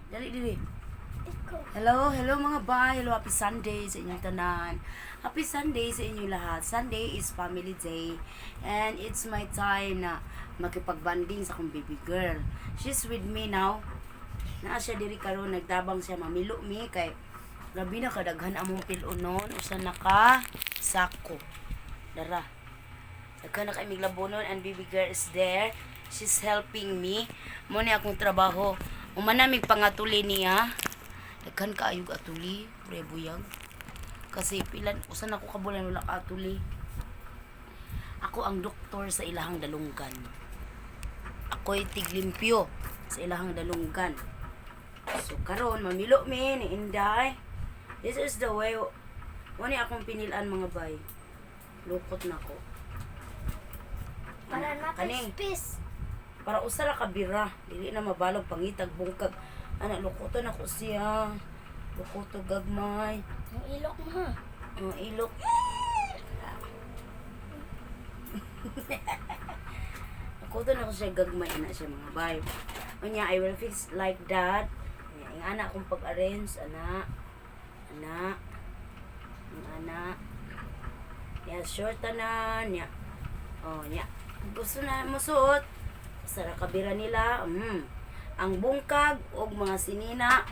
Dali dili. Ikaw. Hello, hello mga bay. Hello, happy Sunday sa inyong tanan. Happy Sunday sa inyo lahat. Sunday is family day. And it's my time na makipagbanding sa akong baby girl. She's with me now. Naa siya diri karon, nagtabang siya, mamilo mi kay grabe na kadaghan among pilunon, usa na ka sako. Dara. Daghan na kay miglabonon and baby girl is there. She's helping me. Mo ni akong trabaho. Humana mig pangatuli niya. Daghan kaayog atuli, pre buyag. Kasi pilan usa na ko ka bulan wala ka atuli. Ako ang doktor sa ilahang dalunggan. Ako'y tiglimpyo sa ilahang dalunggan. So karon mamilo mi ni Inday. This is the way wani akong pinilan, mga bay. Lukot na ko. Para na Kani. Space. Para usa ra ka bira, dili na mabalog pangitag bungkag. Ana, lukoton ako siya. Lukoto gagmay. Ang ilok mo ha. Ang ilok. Lukoton ako siya gagmay na siya, mga bay. Unya, I will fix like that. Unya, ang ana akong pag-arrange, ana. Ana. Ang ana. Ya, short tanan. Ya. Oh, nya. Gusto na musuot. Sa kabira nila. Ang bungkag og mga sinina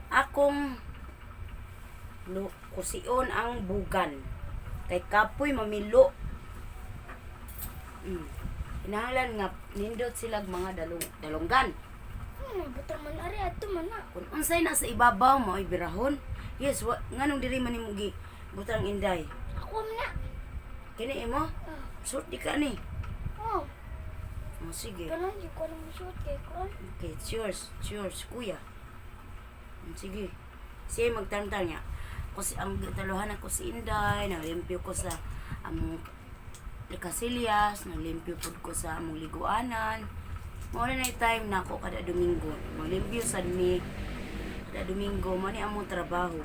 akong kusion ang bugan. Kay kapoy mamilo. Kinahanglan nga nindot sila mga dalunggan. Butang man ari ato man na. Kung unsay na sa ibabaw mo ay birahon. Yes, wa, nganong diri man nimo gi butang, Inday? Ako man na. Kini imo? Ah. Suot di ka ni. Oh, Oh, sige. ganun di ko alam suot kay ko. Okay, it's yours. It's yours, kuya. Sige. Siya magtangtang niya. Kasi ang gitaluhan ako si Inday, naglimpyo ko sa among Casillas, naglimpyo pud ko sa among liguanan. Mao na time na ako kada Domingo. Maglimpyo sad mi kada Domingo, mo ni among trabaho.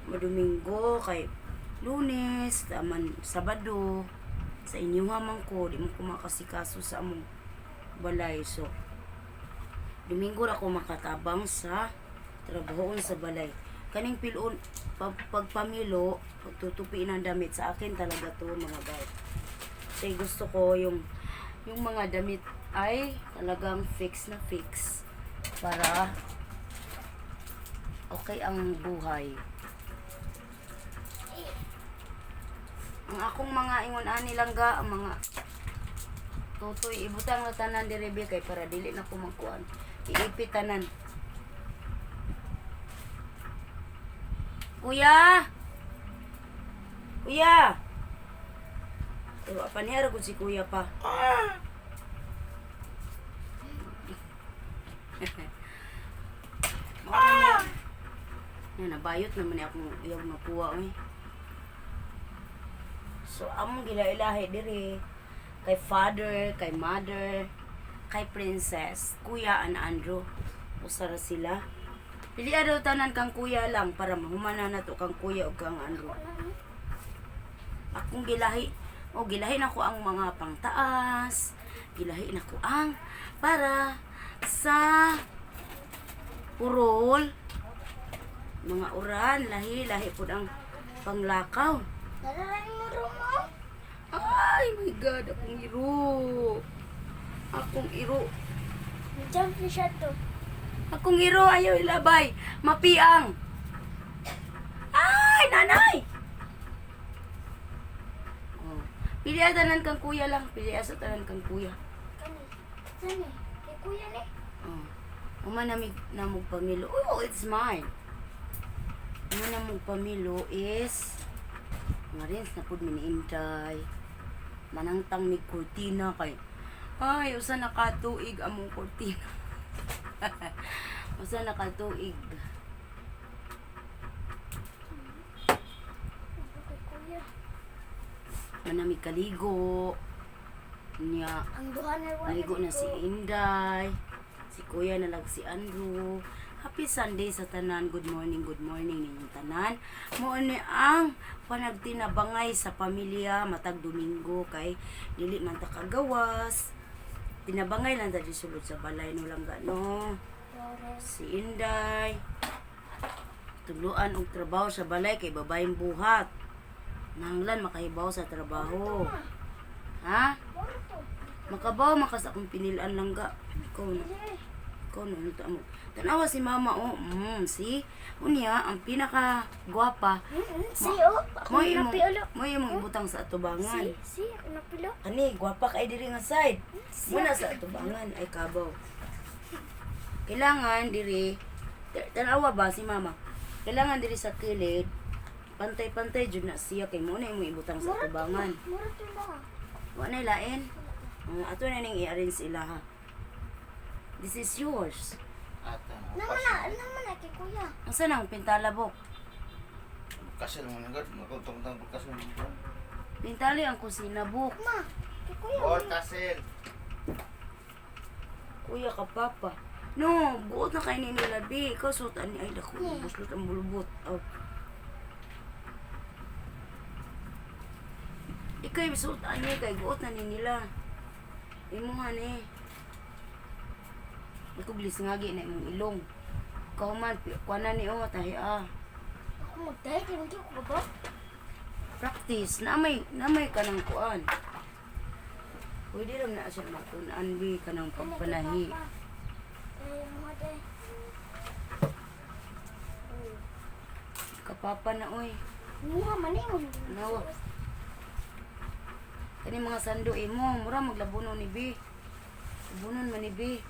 Mo Domingo kay Lunes, taman Sabado, sa inyo man ko, di mo ko makasikaso sa among balay. So, Domingo ra ako makatabang sa trabahoon sa balay. Kaning pilon, pagpamilo, pagtutupi ng damit, sa akin talaga to, mga bay. Kasi gusto ko yung mga damit ay talagang fix na fix para okay ang buhay. Ang akong mga ingon ani lang ga, ang mga tutoy, ibutang na tanan diri be kay para dili na ko magkuan. Iipit tanan. Kuya! Kuya! Ewa pa niya si kuya pa. Ah! Na nabayot naman ni akong iyog nga kuha oy. So among gilailahi diri kay father, kay mother, kay princess, kuya and Andrew. Usa ra sila. Dili daw tanan kang kuya lang para mahumana na to kang kuya ug kang Andrew. Akong gilahi, o gilahi na ko ang mga pangtaas, gilahi na ko ang para sa purol, mga uran, lahi, lahi pud ang panglakaw. Nararay mo room mo. Ay, my God, akong iro. Akong iro. Jump ni siya to. Akong iro, ayaw ilabay. Mapiang. Ay, nanay! Oh. Pili tanan kang kuya lang. Pili sa tanan kang kuya. Kani. Sani. Kay kuya ni. Oh. Uma na mig namog pamilo. Oh, it's mine. Uma na mong pamilo is nga rin na pud miniintay. Manangtang mig kurtina kay ay usa na ka tuig among kurtina. Usa na ka tuig. Ano kay kuya? Manamig kaligo. Nya Ang duha na wala. maligo na si Inday. Si Kuya na lang si Andrew. Happy Sunday sa tanan. Good morning ninyong tanan. Mao ni ang panagtinabangay sa pamilya matag Domingo kay dili man ta kagawas. Tinabangay lang ta di sulod sa balay no lang gano. Lore. Si Inday. Tuluan og trabaho sa balay kay babayeng buhat. Nanglan makahibaw sa trabaho. Ha? Mura to. Makabaw makas akong pinilaan lang ga. Ikaw na. Dili. Ikaw na unta mo. Tanawa si mama oh. See? Unya ang pinaka gwapa. Si oh. Ako Mo imong napilo. mo imong ibutang sa atubangan. Si, si, ako napilo. Kani gwapa kay diri nga side. Muna sa atubangan ay kabaw. Kailangan diri tanawa ba si mama? Kailangan diri sa kilid pantay-pantay jud na siya kay mo na imong ibutang sa Mura to. atubangan. Mura to ba? Wa na lain. Ato na ning i-arrange sila ha. This is yours. Ata. Naman na kay kuya. Asa nang pintalabok? Kasil mo nagad, magutong-tang kasil mo. Pintali ang kusina buk. Ma, kay kuya. Or kasil. Kuya ka papa. No, buot na kay ni nila bi. Ikaw suotan ni ay dako, buslot ang bulbot. Oh. Ikay suotan ni kay buot na ni nila. Imuha ni. Ikaw glisngagi na imong ilong. Ikaw man, kuha na ni oh, tahi ah. Ako magtahi kay hindi ko ba? Practice, namay ka ng kuan. Pwede rin na siya matunan, bi, ka ng pagpanahi. Eh, mga day. Kapapa na, oy. Muha man eh. Nawa. Kani mga sando imo, mura maglabuno ni bi. Labunon man ni bi.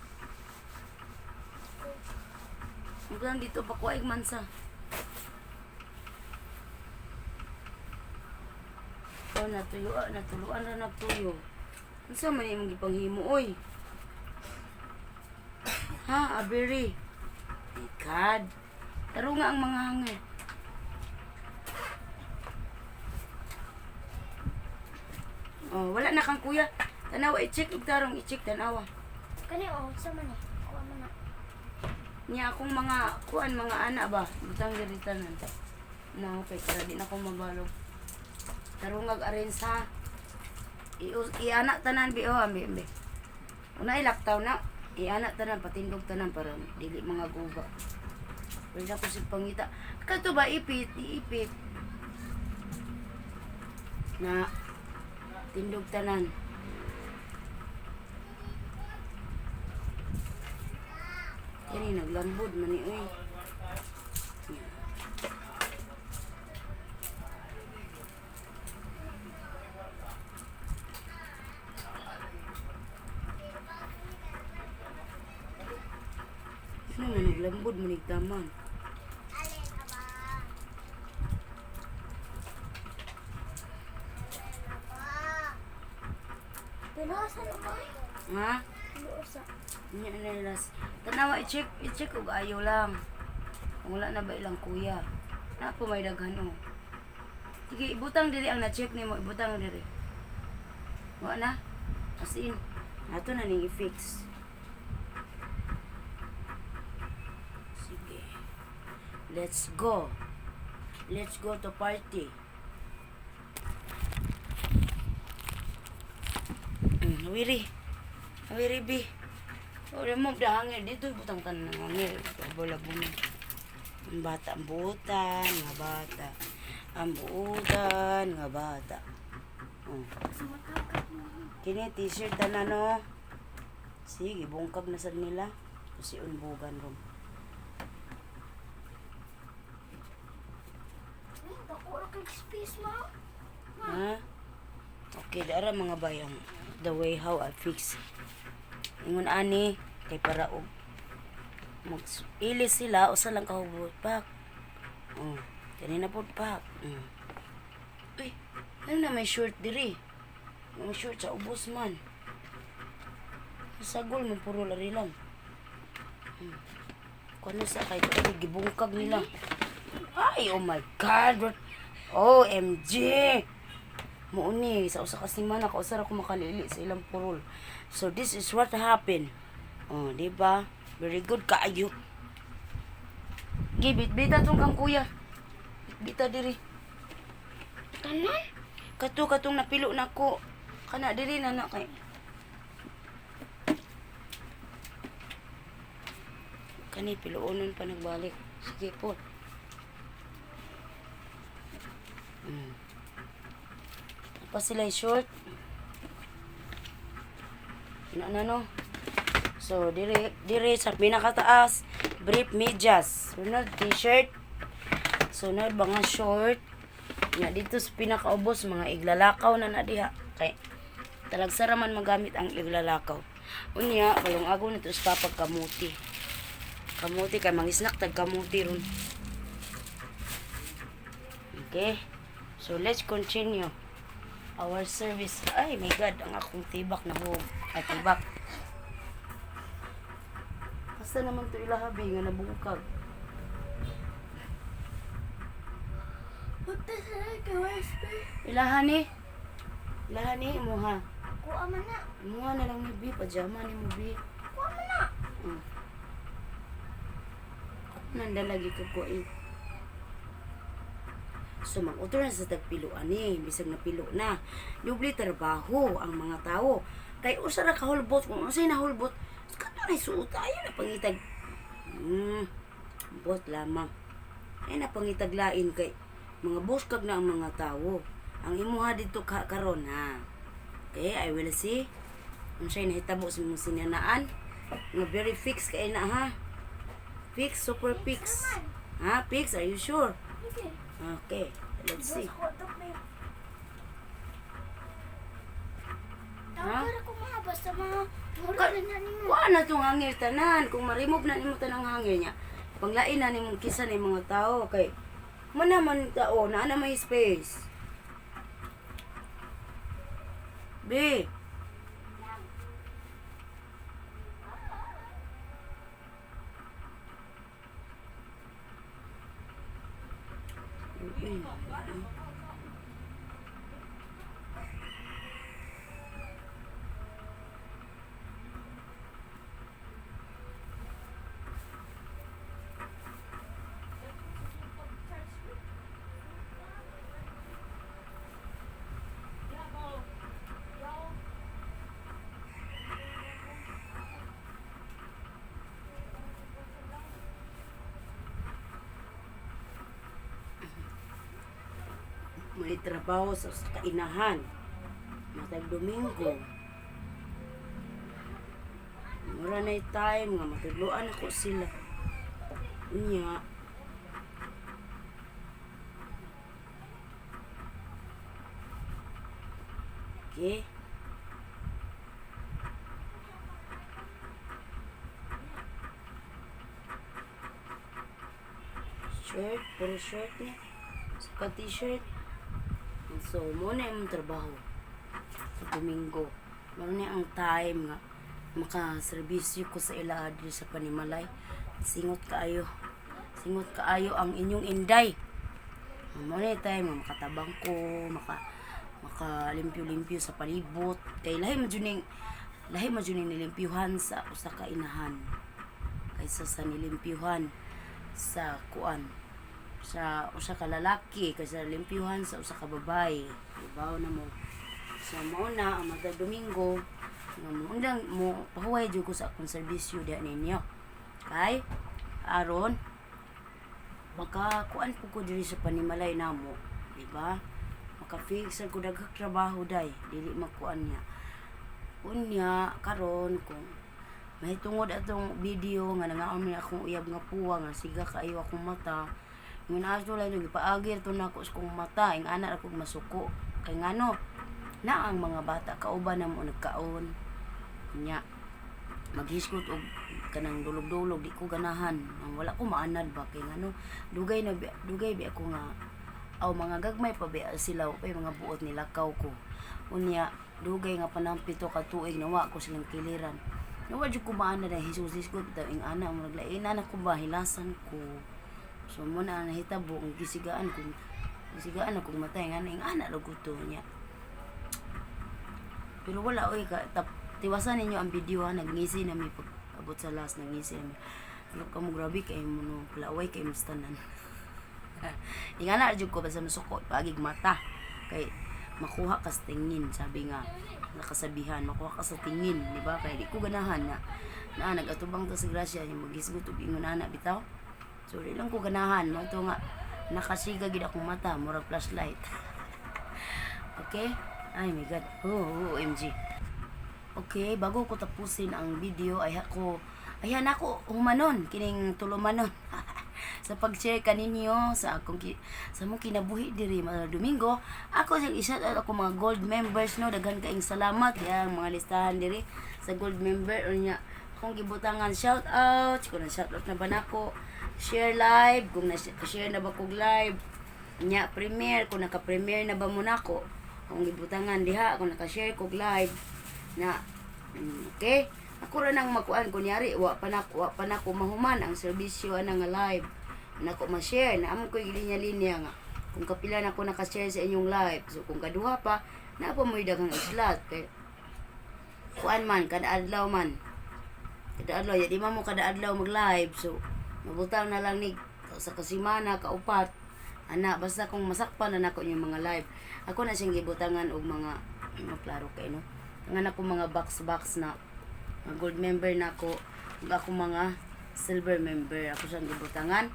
Mugang dito pakuaig man sa. Oh, natuyo, natuluan ra nagtuyo. Unsa man imong gipanghimo oy? Ha, abiri. Ikad. Taro nga ang mga hangin. Oh, wala na kang kuya. Tanawa, i-check og tarong i-check tanawa. Kani oh, sa man eh. Kuha man na. Niya akong mga kuan mga ana ba, butang diri tanan. Na okay para di na ko mabalog. Tarungag arrange ha. Iana tanan bi oh ambi ambi. Una ilaktaw na. Iana tanan patindog tanan para dili mga guba. Wala ko si pangita. Kato ba ipit, iipit. Na tindog tanan. Kini naglambod man ni oy. Ano man naglambod man taman. Pero asa na ba? Ha? Pero asa. Nya na las. Tanawa i-check, i-check og ayo lang. Kung wala na ba ilang kuya. Na po may daghan oh. Sige, ibutang diri ang na-check nimo, ibutang diri. Wa na. As in, ato na ning i-fix. Sige. Let's go. Let's go to party. Wiri. Wiri bi. Ora mo dahangil dito butang tanan ng hangil. Bola bumi. Ang bata ang buutan, nga bata. Ang buutan, nga bata. Oh. Kini t-shirt tanan no. Sige, bungkag na sad nila. Kasi unbugan ron. Eh, dako ra kay space ma. Ha? Okay, dara mga bayang the way how I fix. Ingon ani kay para og mag ilis sila usa lang ka hubot pak. Oh, kanina pod pak. Uy, ano na may short diri? May short sa ubos man. Sagol man puro lari lang. Kuno sa kay gibungkag nila. Ay, oh my God. OMG. Muuni sa usa ka semana ka usa ra ko makalili sa ilang purol. So this is what happened. Oh, di ba? Very good kaayo. Gibit bita tong kang kuya. Bita diri. Tanan? Kato katong napilo nako. Kana diri na na kay. Kani piluonon pa nagbalik. Sige po. Pa sila yung short. Ano na no? So, dire, dire sa pinakataas, brief medyas. Sunod, t-shirt. Sunod, mga short. Nga dito sa pinakaubos, mga iglalakaw na na diha. Kay, talagsara man magamit ang iglalakaw. Unya, balong ago na ito sa papag kamuti. Kamuti, kay mangisnak tag kamuti ron. Okay. So, let's continue our service. Ay, my God, ang akong tibak na hug. Ay, tibak. Basta naman to ilahabi nga nabungkag. What the heck? Where's space? Ilahan ni. Ilahan ni, imuha. Kuha man na. Imuha na lang ni B, pajama ni mo B. Kuha man na. Nandalagi ka ko eh. So, mag-utro na sa tagpiluan ni, bisag napilo na. Dubli trabaho ang mga tao. Kay usa ra ka hulbot, kung usay na hulbot, kato na suot ayo na pangitag. Bot lamang. Ay na pangitaglain kay mga buskag na ang mga tao. Ang imuha dito ka karon ha. Okay, I will see. Unsay nahitabo sa imong sinanaan. Nga very fix kay na ha. Fix, super fix. Ha, fix, are you sure? Okay. Okay, let's see. Basta ko ito may. Ha? Tawag ko mga basta mga mura na na nimo. Kuha na itong hangir tanan. Kung ma-remove na nimo tanang hangir niya, panglain na nimong kisa ni mga tao kay man naman tao na na may space. B. Uy. May trabaho sa kainahan. Matag Domingo. Mura na time nga matudloan ako sila. Unya. Okay. Shirt, puro shirt niya. Saka t-shirt. So, muna yung trabaho sa Domingo. Meron na ang time nga makaservisyo ko sa ila diri sa Panimalay. Singot kaayo. Singot kaayo ang inyong inday. Muna yung time nga makatabang ko, makalimpyo-limpyo sa palibot. Kay lahi man jud ning nilimpyuhan sa usa ka inahan kaysa sa nilimpyuhan sa kuan sa usa ka lalaki kaysa limpyuhan sa usa ka babae. Ibaw na mo. So mao na ang matag Domingo nga mo undang mo pahuway jud ko sa akong serbisyo diha ninyo. Kay aron maka kuan po ko diri sa panimalay namo, di ba? Maka-fix ko daghang trabaho day, dili makuan niya. Unya karon kung mahitungod atong video nga nangaon mi akong uyab nga puwa nga siga kaayo akong mata. Ngun ato lang yung gipaagir to nako sa kong mata, ing ana ra kog masuko. Kay ngano na ang mga bata kauban na mo nagkaon. Nya maghisgot og kanang dulog-dulog di ko ganahan. Ang wala ko maanad ba kay ngano dugay na dugay bi ako nga aw mga gagmay pa bi sila pa mga buot nilakaw ko. Unya dugay nga panahon 7 ka tuig nawa ko silang kiliran. Nawa jud ko maanad ang Jesus hisgot bitaw ing ana murag lain na ko ba hilasan ko. So mo na nahitabo ang gisigaan kong gisigaan akong matay nga ing ana ra ko to niya. Pero wala oy ka tap, tiwasan ninyo ang video ha, nagngisi na mi pag abot sa last nagngisi na mi. Ano ka mo grabe kay mo no, palaway kay mo sa tanan. Ingana jud ko basta masuko pagig mata kay makuha ka sa tingin, sabi nga nakasabihan, makuha ka sa tingin, di ba? Kaya di ko ganahan na Na nagatubang ta sa grasya yung maghisgot og ingon ana bitaw. So di lang ko ganahan mo to nga nakasiga gid akong mata, murag flashlight. Okay? Ay my God. Oh, OMG. Okay, bago ko tapusin ang video ay ako ayan ako humanon kining tulumanon sa pag-share kaninyo sa akong sa mong kinabuhi diri mga Domingo. Ako siyang isa at ako mga gold members, no. Daghan kaing salamat yang mga listahan diri sa gold member. Unya akong gibutangan shout out kung na shout out na ba nako, share live kung na share na ba kog live nya, premiere kung naka-premiere na ba mo nako, akong gibutangan diha kung naka-share kog live na. Okay, ako ra nang makuan. Kunyari wa pa nako mahuman ang serbisyo ana nga live nako ma-share na amo ko'y linya-linya nga kung kapila na ko naka-share sa inyong live. So kung kaduha pa na pa mo'y daghang slot kay kuan man, kada adlaw man, kada adlaw ya, di man mo kada adlaw mag live. So mabutang na lang ni sa kasimana kaupat ana, basta kung masakpan na nako yung mga live. Ako na siyang gibutangan og mga ano, klaro kay, no, nga ako mga box box na mga gold member na ako ug ako mga silver member ako siyang gibutangan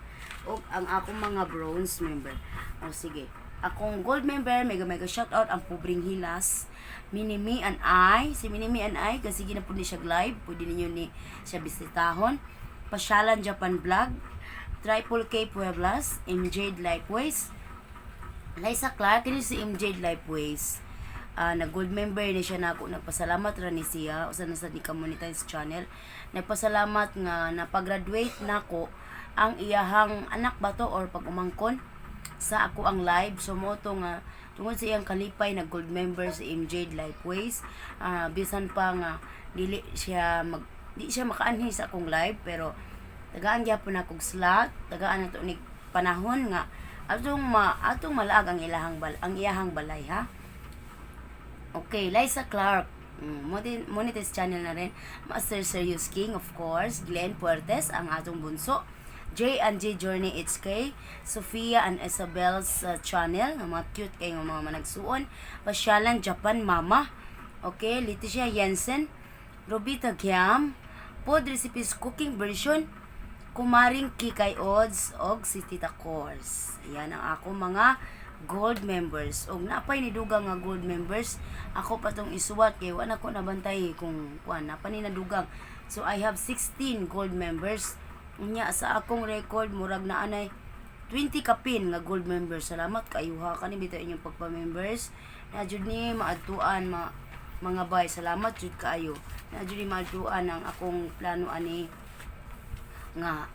ug ang akong mga bronze member. O sige, akong gold member, mega mega shout out ang Pobreng Hilas, Minimi and I. Si Minimi and I kasi gina po ni siya live, pwede ninyo ni siya bisitahon. Pasyalan Japan Vlog, Triple K Pueblas, MJ Lifeways, Liza Clark. Kini si MJ Lifeways. Na gold member ni siya nako. Nagpasalamat ra ni siya usa na sa ni ka-monetize channel. Nagpasalamat nga napagraduate nako ang iyahang anak ba to or pag-umangkon sa ako ang live. So mo to nga tungod sa iyang kalipay, nag gold member si MJ Lifeways. Bisan pa nga dili siya mag di siya makaanhi sa akong live, pero tagaan gyapon akong slot, tagaan nato ni panahon nga atong malaag ang iyahang balay, ha. Okay, Liza Clark. Monetize channel na rin. Master Serious King, of course. Glenn Puertes, ang atong bunso. J and J Journey HK. Sophia and Isabel's channel. Ang mga cute kayo mga managsuon. Pasyalan Japan Mama. Okay, Leticia Jensen. Robita Giam. Pod Recipes Cooking Version. Kumaring Kikay Odds og si Tita Kors. Yan ang ako mga gold members. Og napay ni dugang nga gold members. Ako pa tong isuwat kay wala ko nabantay kung kuan napa ni nadugang. So I have 16 gold members. Unya sa akong record murag na anay 20 kapin nga gold members. Salamat kayo ha kani bitaw inyong pagpa-members. Na jud ni maadtuan ma mga bay. Salamat jud kaayo. Na jud ni maadtuan ang akong plano ani nga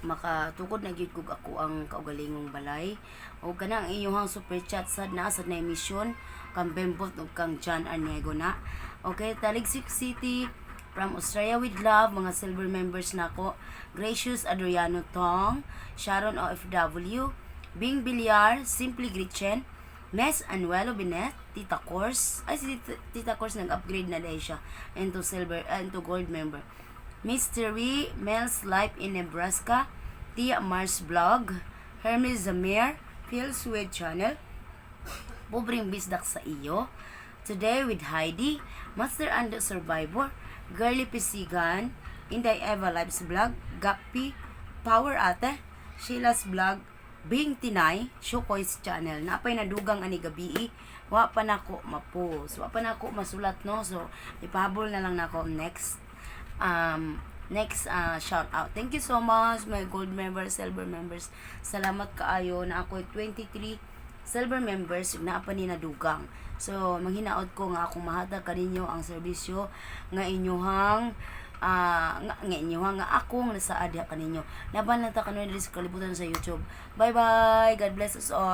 makatukod na gyud kog ako ang kaugalingong balay. O kanang inyong super chat sad na mission kang Bembot ug kang John Arnego na. Okay, Taligsik City, From Australia with Love, mga silver members nako, Gracious Adriano Tong, Sharon OFW, Bing Villar, Simply Gretchen, Mes Anuelo Binet, Tita Kors, ay si Tita Kors nag-upgrade na dahil siya into silver, into gold member. Mystery, Mel's Life in Nebraska, Tia Mars Vlog, Hermes Zamir, Phil Swede Channel, Pobreng Bisdak sa Iyo, Today with Heidi, Master and the Survivor, Girly Pisigan, Inday Eva Lives Vlog, Gapi, Power Ate, Sheila's Vlog, Bing Tinay, Shukoy's Channel. Napay nadugang ani gabii, wa pa nako mapos, wa pa nako masulat, no. So, ipahabol na lang nako next shout out. Thank you so much, my gold members, silver members. Salamat kaayo na ako 23 silver members na pa ni nadugang. So, manghinaot ko nga akong mahatag kaninyo ang serbisyo nga inyuhang nga inyuhang nga akong nasaad diha kaninyo. Laban lang ta kanon diri sa kalibutan sa YouTube. Bye bye. God bless us all.